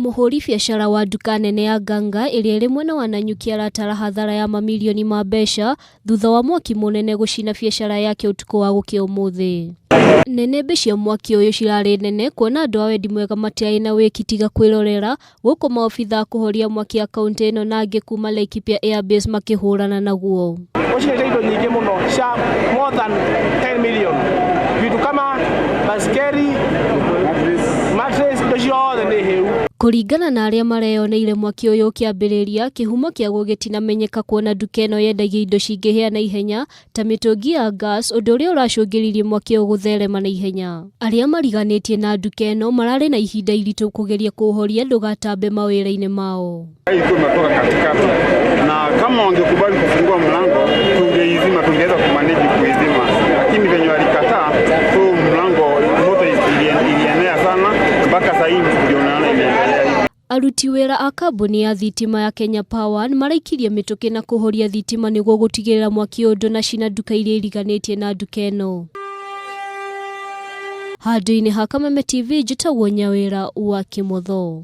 Mũhũri biacara wa nduka nene ya Nganga ĩrĩa ĩrĩ mwena wa Nanyuki aratara hathara ya mamirioni ma mbeca thutha wa mwaki mũnene gũcina biacara yake ũtukũ wa gũkĩa ũmũthĩ. Nĩnĩmbĩ cia mwaki ũyũ cirarĩ nene kuona andũ a wendi mwega matiarĩ na wĩki tiga kwĩrorera gũkũ maobithaa a kũhoria mwaki a kauntĩ ĩno na angĩ kuma Laikipia Airbase makĩhũrana naguo. Ũcinĩte indo nyingĩ mũno cia more than 10 million, vitu kama basikeli, mattress, indo ciothe nĩ hĩu. Kũringana na arĩa mareyoneire mwaki ũyũ ũkĩambĩrĩria, kĩhumo kĩaguo gĩtinamenyeka kuona nduka ĩno yendagia indo cingĩhĩa na ihenya ta mĩtũngi ya gas, ũndũ ũrĩa ũracũngĩrĩirie mwaki ũyũ gũtherema na ihenya. Arĩa mariganĩtie na nduka ĩno mararĩ na ihinda iritũ kũgeria kũũhoria ndũgatambe mawĩra-inĩ mao. Ilikuwa imetoka katikati, na kama wangekubali kufungua mlango tungeizima, tungeweza kumanage kuizima, lakini venye walikataa, so mlango moto ilienea sana mpaka sasa hivi ndio unaona imeendelea hivi. Aruti wĩra a kambuni ya thitima ya Kenya Power nĩmaraikirie mĩtũkĩ na kũhoria thitima nĩguo gũtigĩrĩra mwaki ũyũ ndũnacina nduka iria iriganĩtie na nduka ĩno. Handũ-inĩ ha Kameme TV, njĩtagwo Nyawĩra wa Kĩmotho.